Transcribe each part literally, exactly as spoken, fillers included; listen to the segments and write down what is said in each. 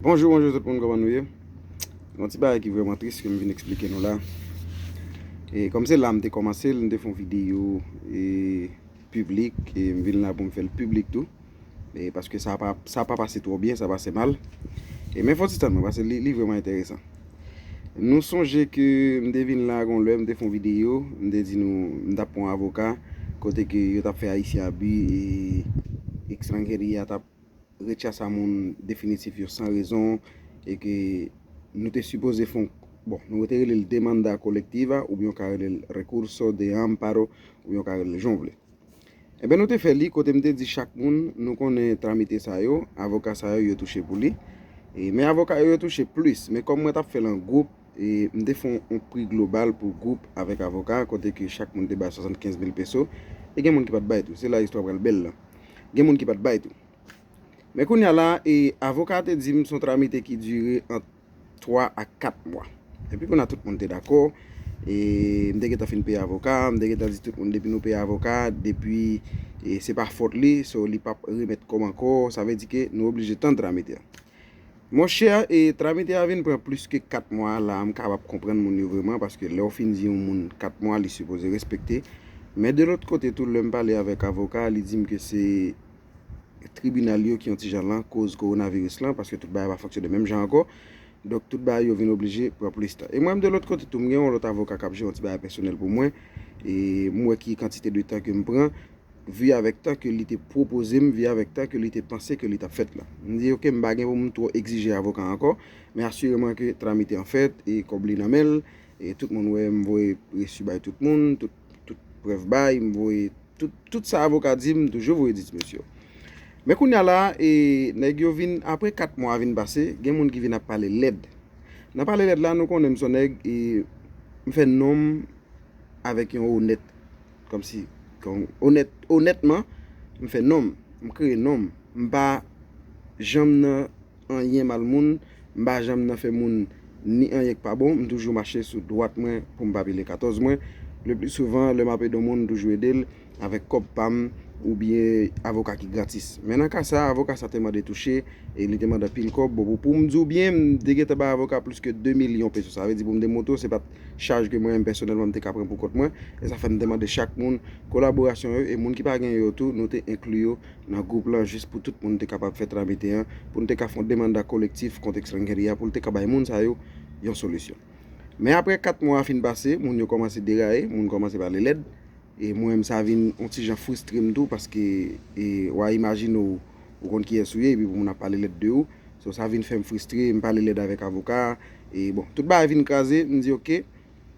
Bonjou, bonjou tout moun, kòman nou ye? Yon ti bagay ki vrèman tris ke m vin eksplike nou la. E kòm se la m te kòmanse l, m te fè yon videyo e, piblik, e m vin la pou m fè l piblik tou. E paske sa pa, sa pa pase twò byen, sa pase mal. E men fò ti tann mwen, paske li, li vrèman enteresan. Nou sonje ke m te vin la gon lè, m te fè yon videyo, m te di nou, m t ap pran avoka, kote ke yo t ap fè Ayisyen abi, e ekstranjeri a t ap retyase a moun definitif yo san rezon, e ke nou te sipoze fè yon, bon, nou te rele l demanda colectiva, oubyen w ka rele l recurso de amparo, oubyen w ka rele l jan w vle. Enben, nou te fè li, kote m te di chak moun, nou konnen tramite sa yo, avoka sa yo, yo touche pou li. E, men avoka yo, yo touche plis. Men kòm mwen t ap fè l an gwoup, e m te fè yon, yon pri global pou gwoup avèk avoka, kote ke chak moun te bay swasannkenz mil peso, e gen moun ki pa t bay tou. Se la istwa pral bèl la. Gen moun ki pa t bay tou. Men kounye a la, e, avoka a te di m se yon tramite ki dire ant twa a kat mwa. Epi kounye a tout moun te dakò. E, m te gentan fin peye avoka, m te gentan di tout moun depi nou peye avoka, depi, e, se pa fòt li, so li p ap remèt kòb ankò, sa vle di ke nou oblije tann tramite a. Monchè, e, tramite a vin pran plis ke kat mwa la, m kapab konprann moun yo vrèman, paske lè w fin di yon moun kat mwa, li sipoze respekte. Men de lòt kote tou, lè m pale avèk avoka, li di m ke se tribinal yo ki yon ti jan lan koz kowonaviris lan, paske tout bagay pa fonksyone menm jan ankò. Donk, tout bagay yo vin oblije pran plis tan. E mwen menm de lòt kote tou, m gen yon lòt avoka k ap jere yon ti bagay pèsonèl pou mwen. E m wè ki kantite de tan ke m pran, vi avèk tan ke li te pwopoze m, vi avèk tan ke li te panse ke li t ap fèt la. M di, oke, m pa gen pou m twò egzije avoka ankò, men asireman ke tramite an fèt, e kòb li nan men l, e tout moun wè m voye resi bay tout moun, tout, tout prèv bay, m voye tout, tout sa avoka di m, m toujou voye di ti mesye yo. Men kounye a la, e, nèg yo vin, apre kat mwa vin pase, gen moun ki vin ap pale lèd. Nan pale lèd la, nou konnen m se yon nèg, e, m fè non m avèk yon onèt, kòmsi, kòm, onèt, onètman, m fè non m, m kreye non m. M pa janm nan anyen mal moun, m pa janm nan fè moun ni anyen k pa bon, m toujou mache sou dwat mwen pou m pa pile katòz mwen. Le pli souvan, lè m ap ede yon moun, m toujou ede l avèk kòb pa m oubyen avoka ki gratis. Men nan ka sa, avoka sa te mande touche, e li te mande anpil kòb. Bon, pou, pou m di w byen, m te gentan bay avoka plis ke de milyon peso. Sa vle di pou m demontre w, se pa t chaj ke mwen menm pèsonèlman m te ka pran pou kont mwen. E sa fè m te mande chak moun kolaborasyon yo, e moun ki pa gen yo tou, nou te enkli yo nan gwoup lan jis pou tout moun te kapab fè tramite an, pou n te ka fè yon demanda kolektif kont ekstranjeri a, pou l te ka bay moun sa yo yon solisyon. Men apre kat mwa a fin pase, moun yo kòmanse deraye, moun kòmanse pale lèd, e mwen menm sa vin yon ti jan fristre m tou, paske, e, w a imajine w, ou konn kiyès ou ye, epi pou moun ap pale lèd de ou, so sa vin fè m fristre, m pale lèd avèk avoka, e bon, tout bagay vin kraze, m di oke,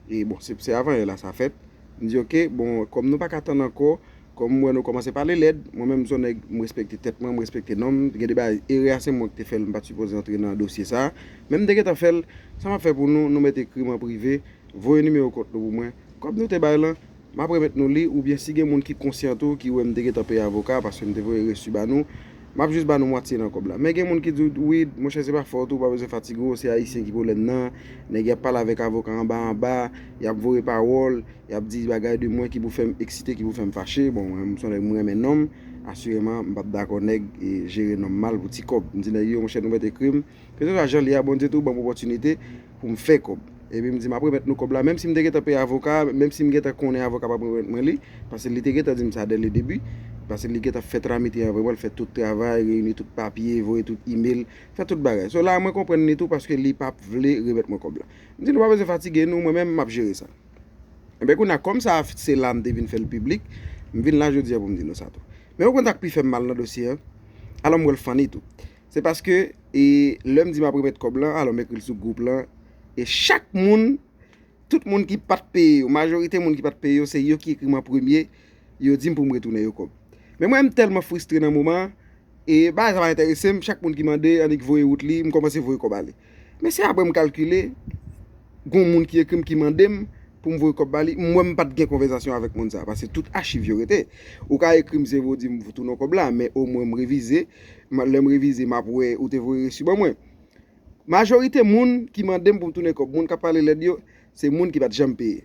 e bon, se, se avanyè la sa fèt. M di, oke, bon, kòm nou pa ka tann ankò, kòm m wè nou kòmanse pale lèd, mwen menm m se yon nèg, m respekte tèt mwen, m respekte non m. Gen de bagay, erè a se mwen ki te fè l, m pa t sipoze antre nan dosye sa. Men m te gentan fè l, sa m ap fè pou nou, nou mete ekri m an prive, voye nimewo kont nou pou mwen. Kòb nou te bay lan, m ap remèt nou li, oubyen si gen moun ki konsyan tou, ki wè m te gentan peye avoka, paske m te voye resi ba nou, m ap jis ba nou mwatye nan kòb la. Men gen moun ki di w, wi, monchè, se pa fòt ou, pa bezwen fatige w, se ayisyen ki pwoblèm nan, nèg y ap pale avèk avoka anba anba, y ap voye pawòl, y ap di bagay de mwen ki pou fè m eksite, ki pou fè m fache. Bon, mwen, m se yon nèg, m renmen non m, asireman, m p ap dakò nèg, e, jere non m mal pou ti kòb. M di nèg yo, monchè, nou mèt ekri m, keseswa jan l ye a, Bondye tou ban m opòtinite pou m fè kòb. Epi m di, m ap remèt nou kòb la, menm si m te gentan peye avoka, menm si m gentan konnen avoka p ap remèt mwen li, paske li te gentan di m sa dès le début, paske li gentan fè tramite an vrèman, l fè tout travay, reyini tout papye, voye tout email, fè tout bagay. So la, mwen konprann li tou, paske li p ap vle remèt mwen kòb la. M di, nou pa bezwen fatige nou, mwen menm, m ap jere sa. Enben, kounye a, kòm sa se la m te vin fè l piblik, m vin la jodi a pou m di nou sa tou. Men ou konn sa k pi fè m mal nan dosye an? Alò, m wè l funny tou. Se paske, e, lè m di m ap remèt kòb lan, alò, m ekri l sou gwoup lan, e chak moun, tout moun ki pa t peye yo, majorite moun ki pa t peye yo, se yo ki ekri m an premye, yo di m pou m retounen yo kòb. Men mwen, m tèlman fristre nan moman an, e bagay sa pa enterese m, chak moun ki mande, annik voye wout li, m kòmanse voye kòb ale. Men se apre m kalkile, gon moun ki ekri m, ki mande m pou m voye kòb ba li, m wè m pa t gen konvèsasyon avèk moun sa, paske tout achiv yo rete. Ou ka ekri m, se vre w di m tounen kòb la, men omwen m revize, m, lè m revize, m ap wè ou te voye resi ban mwen. Majorite moun ki mande m pou m tounen kòb, moun k ap pale lèd yo, se moun ki pa t janm peye.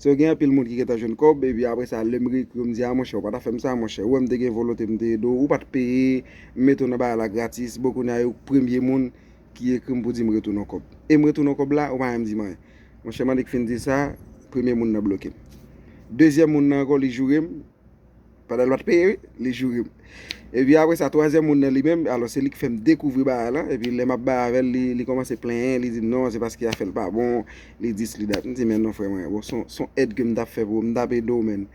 So, gen anpil moun ki gentan jwenn kòb, epi apre sa, lè m reekri yo, m di, a, monchè, ou pa ta fè m sa, monchè. Ou wè m te gen volonte, m te ede w, ou pa t peye, m mete w nan bagay la gratis. Bon, kounye a, ou premye moun ki ekri m pou di m retounen yon kòb. E m retounen yon kòb la, ou pa janm di m anyen. Monchè, Mannik fin di sa, premye moun nan bloke m. Dezyèm moun nan ankò, li joure m, pandan l pa t peye, wi, li joure m. Epi apre sa, twazyèm moun nan li menm, alò se li ki fè m dekouvri bagay la. Epi lè m ap bay avè l, li, li kòmanse plenyen, li di m non, se paske afè l pa bon, li dis, li dat. M di, men non, frè mwen, bon, se yon, se yon èd ke m t ap fè pou ou, m t ap ede w, menn.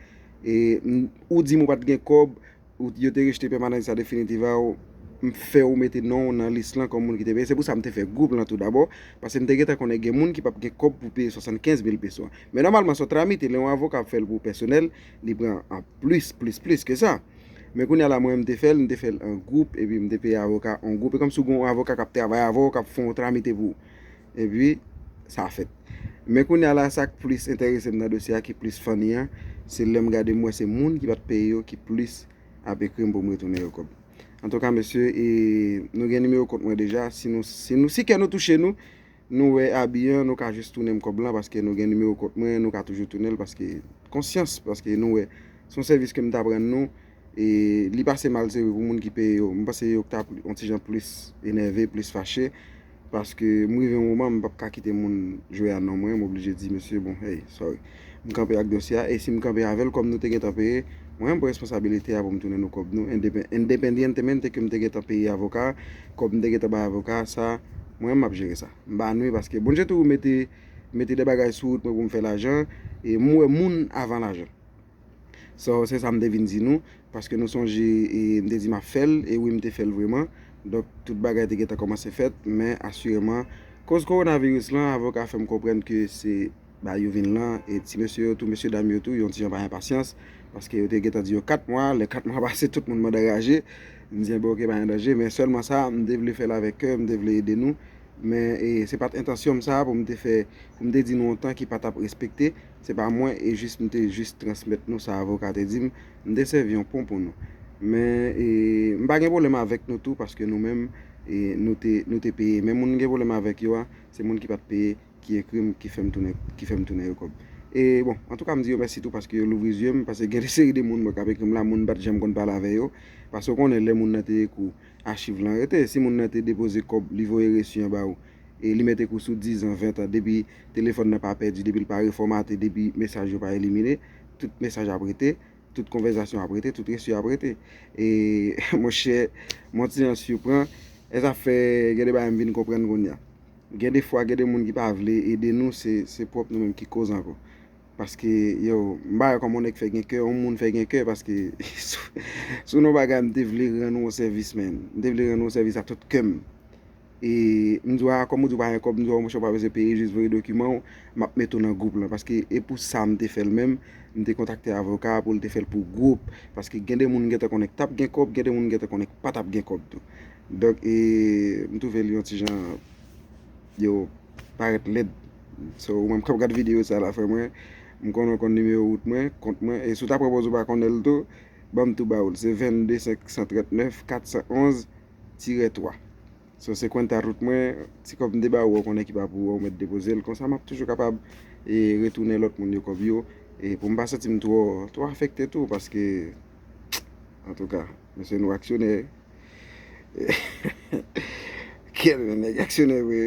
E m, ou di m ou pa t gen kòb, ou, yo te rejte pèmanans sa definitif a, ou, m fè ou mete non w nan lis lan kòm moun ki te peye. Se pou sa m te fè gwoup lan tou dabò, paske m te gentan konnen gen moun ki p ap gen kòb pou peye swasannkenz mil peso a. Men nòmalman, se yon tramite, lè yon avoka ap fè l pou pèsonèl, li pran an plis, plis, plis ke sa. Men kounye a la, mwen, m te fè l, m te fè l an gwoup, epi m te peye avoka an gwoup. E kòmsi w gen yon avoka k ap travay avè w, k ap fè yon tramite pou ou. Epi, sa fèt. Men kounye a la, sa k plis enterese m nan dosye a, ki plis funny an, se lè m gade, m wè se moun ki pa t peye yo ki plis ap ekri m pou m retounen yo kòb. Antouka, mesye, e, nou gen nimewo kont mwen deja. Si nou, si nou, si kè nou touche nou, nou wè abi an, nou ka jis tounen m kòb lan, paske nou gen nimewo kont mwen, nou ka toujou tounen l, paske konsyans, paske nou wè, se yon sèvis ke m t ap rann nou, e li pase mal, se vre, pou moun ki peye yo. M panse yo t ap yon ti jan plis enève, plis fache, paske m rive yon moman, m p ap ka kite moun jwe a non mwen, m oblije di, mesye, bon, hey, sorry. M kanpe ak dosye a, e si m kanpe avè l, kòm nou te gentan peye, mwen, m pran responsabilite a pou m tounen nou kòb nou, indepe-, independientemente ke m te gentan peye avoka, kòb m te gentan bay avoka, sa, mwen, m ap jere sa. M pa nwi, paske Bondye tou mete, mete de bagay sou wout mwen pou m fè lajan, e m wè moun avan lajan. So, se sa m te vin di nou, paske nou sonje, e, m te di m ap fè l, e wi, m te fè l vreman. Donk, tout bagay te gentan kòmanse fèt, men asireman, koz kowonaviris lan, avoka fè m konprann ke se ba yo vin lan, e ti mesye yo tou, mesye dam yo tou, yon ti jan pa gen pasyans, paske yo te gentan di yo kat mwa, lè kat mwa pase, tout moun mande raje. M di, enben, oke, pa gen danje, men sèlman sa, m te vle fè l avèk kè, m te vle ede nou, men, e, se pa t entansyon m sa pou m te fè, pou m te di nou yon tan ki pa t ap respekte. Se pa mwen, e jis, m te jis transmèt nou sa avoka te di m, m te sèvi yon pon pou nou. Men, e, m pa gen pwoblèm avèk nou tou, paske nou menm, e, nou te, nou te peye. Men moun m gen pwoblèm avèk yo a, se moun ki pa t peye, ki ekri m, ki fè m tounen, ki fè m tounen yo kòb. E bon, antouka, m di yo mèsi tou paske yo louvri zye m, paske gen de seri de moun mwen k ap ekri m la, moun m pa t janm konn pale avè yo. Paske w konnen lè moun nan te ekri w, achiv lan rete. Si moun nan te depoze kòb, li voye resi an ba ou, e li mete kou sou dizan, ventan, depi telefòn nan pa pèdi, depi l pa refòmate, depi mesaj yo pa elimine, tout mesaj ap rete, tout konvèsasyon ap rete, tout resi ap rete. E, monchè, m on ti jan sipran, e sa fè gen de bagay m vin konprann kounye a. Gen de fwa, gen de moun ki pa vle ede nou, se, se pwòp nou menm ki koz ankò. Paske, yo, m pa wè kòman yon nèg fè gen kè, yon moun fè gen kè, paske sou, sou nou bagay, m te vle rann ou yon sèvis, men. M te vle rann ou yon sèvis a tout kè m. E m di w a, kòm ou di w pa gen kòb, m di w a, monchè, w pa bezwen peye, jis voye dokiman w, m ap mete w nan gwoup lan. Paske e pou sa m te fè l menm, m te kontakte avoka pou l te fè l pou gwoup. Paske gen de moun gentan konnen k t ap gen kòb, gen de moun gentan konnen k pa t ap gen kòb tou. Donk, e, m twouve l yon ti jan, yo, parèt lèd. So, ou menm k ap gad videyo sa la, frè mwen, m konnen w konn nimewo wout mwen, kont mwen, e si w ta pran pòz ou pa konnen l tou, ban m tou ba ou l. Se vennde senk san trannèf kat san onz tirè twa. So, se kwenta wout mwen, ti kòb m te ba ou, ou konnen ki pa pou ou, ou mèt depoze l. Konsa, m ap toujou kapab, e, retounen lòt moun yo kòb yo, e pou m pa santi m twò, twò afekte tou, paske, antouka, mesye, nou aksyonè. Kèl nèg aksyonè vre.